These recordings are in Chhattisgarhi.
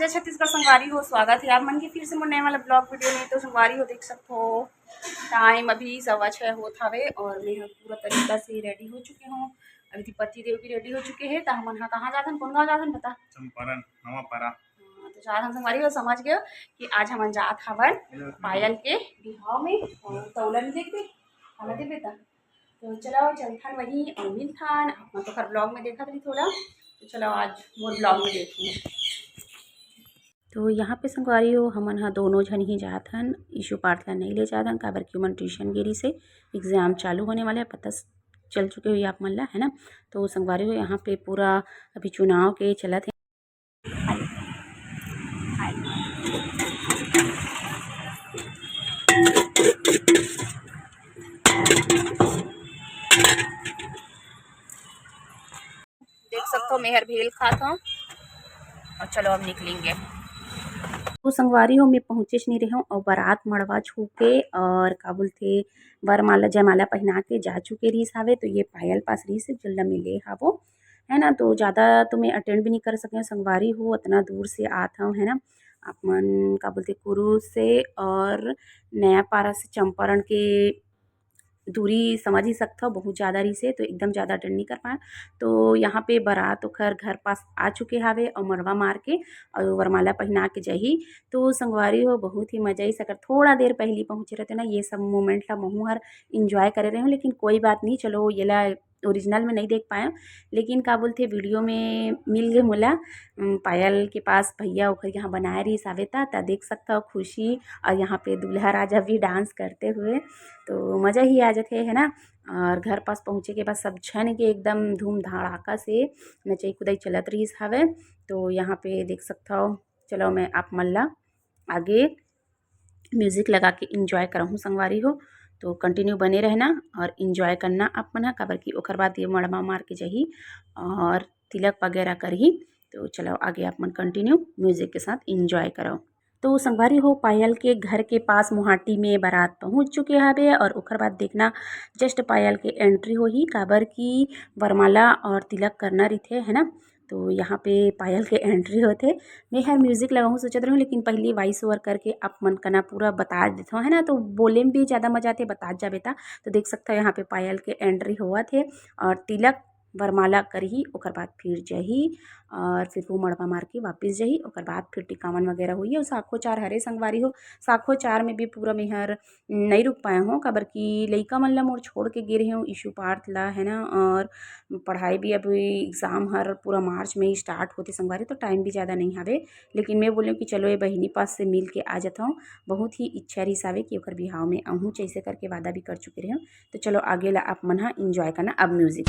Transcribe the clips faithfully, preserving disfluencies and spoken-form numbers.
छत्तीसगढ़ संगवारी हो, स्वागत हे आप मन के फिर से मोर नए वाला ब्लॉग वीडियो में। तो संगवारी हो, देख सकत हो, टाइम अभी सवा छः होत हावे और मैं ह पूरा तरीका से रेडी हो चुके हूँ। अभी पति देव भी रेडी हो चुके हैं। तो हमन हा कहाँ जाथन, कौन गाँव जाथन बता? चंपारण, नवा पारा। हाँ, तो जाथन संगवारी हो, समझ गए कि आज हमन जात हवन पायल के बिहाव में। और तौलन देख दे, हालत है बेटा। तो चलो चलथन वहीं और मिलथन। आप मन तो हर ब्लॉग में देखत रही थोड़ा, तो चलो आज मोर ब्लॉग में देखिए। तो यहाँ पे संगवारी हो, हमन ह दोनों झन ही जात हन। ईशु पार्थ ला नहीं ले जात हन, काबर कि ओमन ट्यूशन गे रहिस हे, एग्जाम चालू होने वाला है, पता स-, चल चुके हुई आप मन ला, है ना। तो संगवारी हो, यहाँ पे पूरा अभी चुनाव के चलत है। देख सकते हो, मेहर भेल खात हूँ। और चलो, अब निकलेंगे। तो संगवारी हो, मैं पहुँचेच नहीं रहे हूँ और बारात मड़वा छू के और का बोलथे, वरमाला, जयमाला पहना के जा चुके रहिस हावे। तो ये पायल पास रहिस हे, जेला मिले हावो, है ना। तो ज़्यादा तो मैं अटेंड भी नहीं कर सके हूँ संगवारी हो, इतना दूर से आत हूँ, है ना। आप मन का बोलथे, कुरू से और नया पारा से चंपारण के दूरी समझ ही सकथव, बहुत ज़्यादा रहिस हे, तो एकदम ज़्यादा अटेंड नहीं कर पाए। तो यहाँ पे बारात ओखर घर पास आ चुके हावे और मड़वा मार के और वरमाला पहना के जाही। तो संगवारी हो, बहुत ही मजा आइस। अगर थोड़ा देर पहली पहुँचे रहते ना, ये सब मोमेंट ला महू हर इंजॉय करे रहे हूँ, लेकिन कोई बात नहीं, चलो ये ला ओरिजिनल में नहीं देख पाए, लेकिन का बोलथे, वीडियो में मिल गए मोला। उम, पायल के पास भैया ओखर यहाँ बनाए रहिस हावे ता, ता देख सकथव खुशी। और यहाँ पे दूल्हा राजा भी डांस करते हुए, तो मज़ा ही आ जाथे, है ना। और घर पास पहुँचे के बाद सब झन के एकदम धूम धड़ाका से नचई कुदई चलत रहिस हावे। तो यहाँ पे देख सकथव, चलो मैं आप मन ला आगे म्यूजिक लगा के इंजॉय करहूँ संगवारी हो। तो कंटिन्यू बने रहना और इंजॉय करना आप मन ह, काबर कि ओकर बाद ये मड़वा मार के जाही और तिलक वगैरह करही। तो चलो आगे आप मन कंटिन्यू म्यूजिक के साथ इंजॉय करो। तो संगवारी हो, पायल के घर के पास मुहाटी में बारात पहुंच चुके हवे और ओकर बाद देखना, जस्ट पायल के एंट्री होही, काबर कि वरमाला और तिलक करना रहिथे, है ना। तो यहाँ पे पायल के एंट्री होथे। मैं हर म्यूजिक लगाऊँ सोचत रहूँ, लेकिन पहली वॉइस ओवर करके आप मन कना पूरा बता देथव, है ना। तो बोले में भी ज़्यादा मजा आथे, बता जाबे ता। तो देख सकथव, यहाँ पे पायल के एंट्री होवत हे और तिलक वरमाला करही, ओकर बाद फिर जाही और फिर वो मड़वा मार के वापस जाही। ओकर बाद फिर टिकावन वगैरह होही और साखो चार हरे संगवारी हो। साखो चार में भी पूरा मेहर नहीं रुक पाए हों, काबर कि लइका मन ला मोर छोड़ के गे रहे हों, ईशु पार्थ ला, है ना। और पढ़ाई भी, अभी एग्जाम हर पूरा मार्च में ही स्टार्ट होथे संगवारी, तो टाइम भी ज़्यादा नहीं हवे। लेकिन मैं बोलें कि चलो, ये बहिनी पास से मिल के आ जाता हूँ। बहुत ही इच्छा रहिस हावे कि ओकर बिहाव में आहूँ, जैसे करके वादा भी कर चुके रहे हों। तो चलो, आगे ला आप मन ह इंजॉय करना अब म्यूजिक।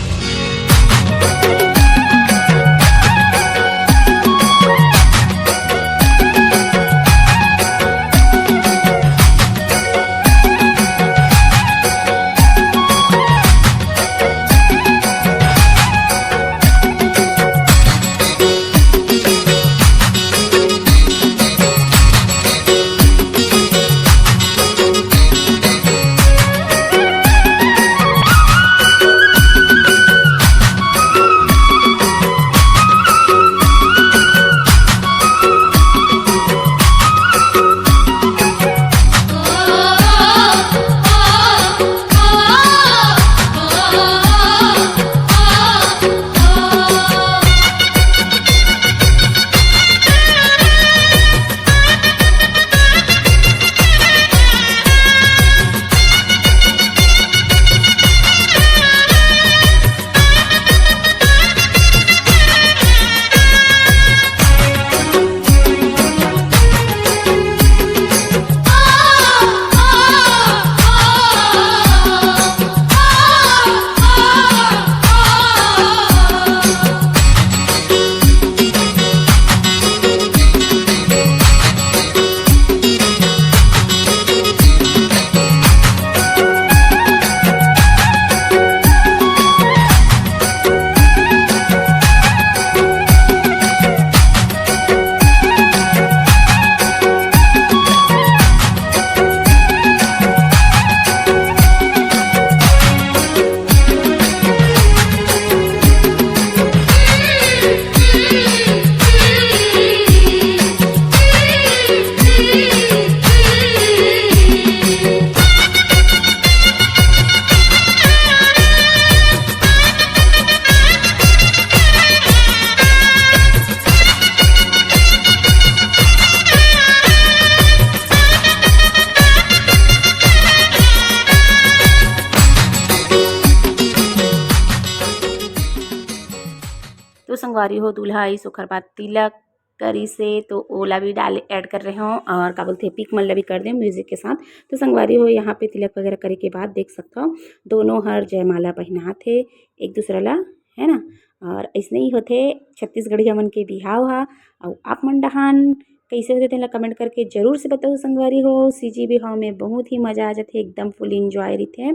संगवारी हो, दूल्हा आइस, ओखर बाद तिलक करिस हे, तो ओला भी डाले, ऐड कर रहे हो, और का बोलथे, पिक मन ला भी कर दे म्यूजिक के साथ। तो संगवारी हो, यहाँ पे तिलक वगैरह करे के बाद देख सकथव, दोनों हर जयमाला पहिनात हे एक दूसरा ला, है ना। और अइसने ही होथे छत्तीसगढ़िया मन के बिहाव हा। अउ आप मन डहान कइसे होथे, तेन ला कमेंट करके जरूर से बताहू संगवारी हो। सीजी बिहाव में बहुत ही मजा आ जाथे, एकदम फुल इंजॉय रहिथे,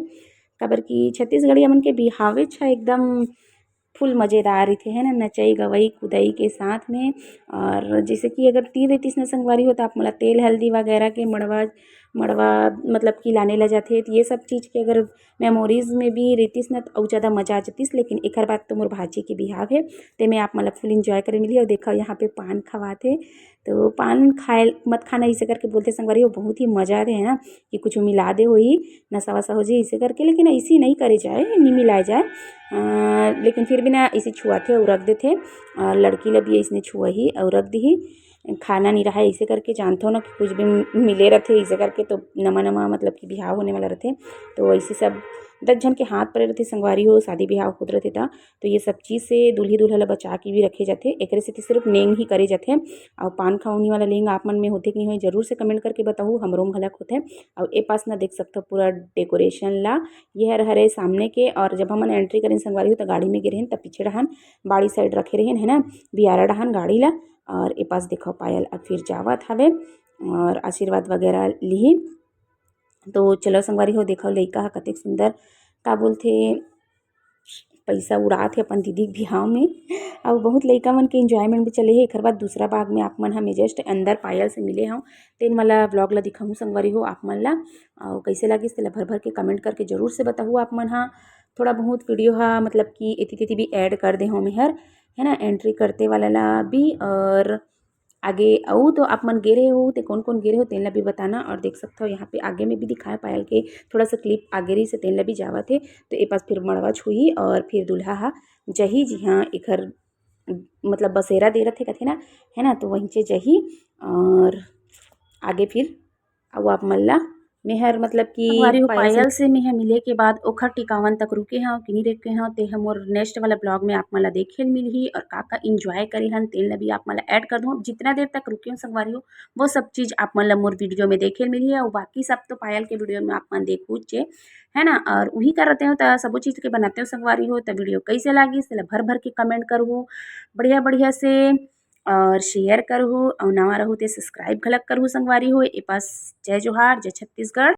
काबर कि छत्तीसगढ़िया मन के बिहावेच हा एकदम फुल मजेदार रहिथे, है ना, नचई, गवई, कुदई के साथ में। और जैसे कि अगर तीर रहितिस न संगवारी हो, तो आप मोला तेल हल्दी वगैरह के मड़वा, मड़वा मतलब कि लाने ला जाथे, तो ये सब चीज़ के अगर मेमोरीज में भी रहितिस न, तो अउ ज़्यादा मजा आ जातिस। लेकिन एकर बाद तो मोर भांजी के बिहाव हे, ते में आप मन ला फुल इंजॉय करे मिलही। और देखा, यहाँ पे पान खवात हे, तो पान खाए मत खाना, इसे करके बोलथे संगवारी हो, बहुत ही मजा आथे, है ना, कि कुछ मिला दे होही, नशा वशा हो जाए, इसे करके। लेकिन ऐसी नहीं करे जाए, नहीं मिलाए जाए। अ, लेकिन फिर भी ना, इसे छुआथे और रख देथे। और लड़की ला भी इसने छुआही और रख दीही। खाना नहीं रहा, इसे करके जानथो ना कि कुछ भी मिले रहथे, इसे करके तो नमा नमा मतलब कि बिहाव होने वाला रहथे, तो ऐसे सब दस झन के हाथ परे रहथे संगवारी हो, शादी बिहाव होत रहथे त। तो ये सब चीज़ से दूल्ही दूल्हा ला बचा के भी रखे जाथे। एकरे सेती सिर्फ नेंग ही करे जाथे। और पान खौनी वाला नेंग आप मन में होथे कि नहीं होय, जरूर से कमेंट करके बताहू, हमरो में घलक होथे। और ए पास ना देख सकथो पूरा डेकोरेशन ला, ये हर हरे सामने के। और जब हमन एंट्री करेन संगवारी हो, तो गाड़ी में गे रहेन, तब पीछे डहान बाड़ी साइड रखे रहेन, है ना, बियारा डहान गाड़ी ला। और ए पास देखो पायल अब फिर जावत हवे और आशीर्वाद वगैरह लिही। तो चलो संगवारी हो, देखो लइका ह कतेक सुंदर, का बोलथे, पैसा उड़ात हे अपन दीदी के बिहाव में। अउ बहुत लइका मन के एंजॉयमेंट भी चले हे। एकर बाद दूसरा भाग में आप मन ह, मैं जस्ट अंदर पायल से मिले हव, तेन वाला व्लॉग ला दिखाहूँ संगवारी हो आप मन ला। अउ कैसे लागिस तेला भर भर के कमेंट करके जरूर से बताहू आप मन ह। थोड़ा बहुत वीडियो ह मतलब कि एती तेती भी ऐड कर दे हव मेहर, है ना, एंट्री करते वाला ला भी। और आगे अउ तो आप मन गे रहे हो, ते कौन कौन गे रहे हो, तेन ला भी बताना। और देख सकथव यहाँ पे आगे में भी दिखाए पायल के थोड़ा सा क्लिप आगे रहिस हे, तेन ला भी जावत हे। तो ए पास फिर मड़वा छुही और फिर दूल्हा हा जही, जी हाँ, एकर मतलब बसेरा दे रथे कथे ना, है ना, तो वहीं से जही। और आगे फिर अउ आप मन ला मेहर मतलब कि संगवारी हो, पायल से पायल से मेह मिले के बाद ओखर टिकावन तक रुके हव कि नहीं रुके हव, ते ह मोर नेक्स्ट वाला ब्लॉग में आप मन ला देखे ल मिलही। और का का एंजॉय करे हन, तेन ला भी आप मन ला ऐड कर दूँ। जितना देर तक रुके हव संगवारी हो, वो सब चीज़ आप मन ला मोर वीडियो में देखे ल मिलही। और बाकी सब तो पायल के वीडियो में आप मन देखहूच हे, है ना। और उही करते हो त सबो चीज़ के बनाते हो संगवारी हो। त वीडियो कैसे लागिस तेला भर भर के कमेंट करहू बढ़िया बढ़िया से, और शेयर करहू, और नवा रहू ते सब्सक्राइब घलक करहू संगवारी हो। ए पास जय जोहार, जय छत्तीसगढ़।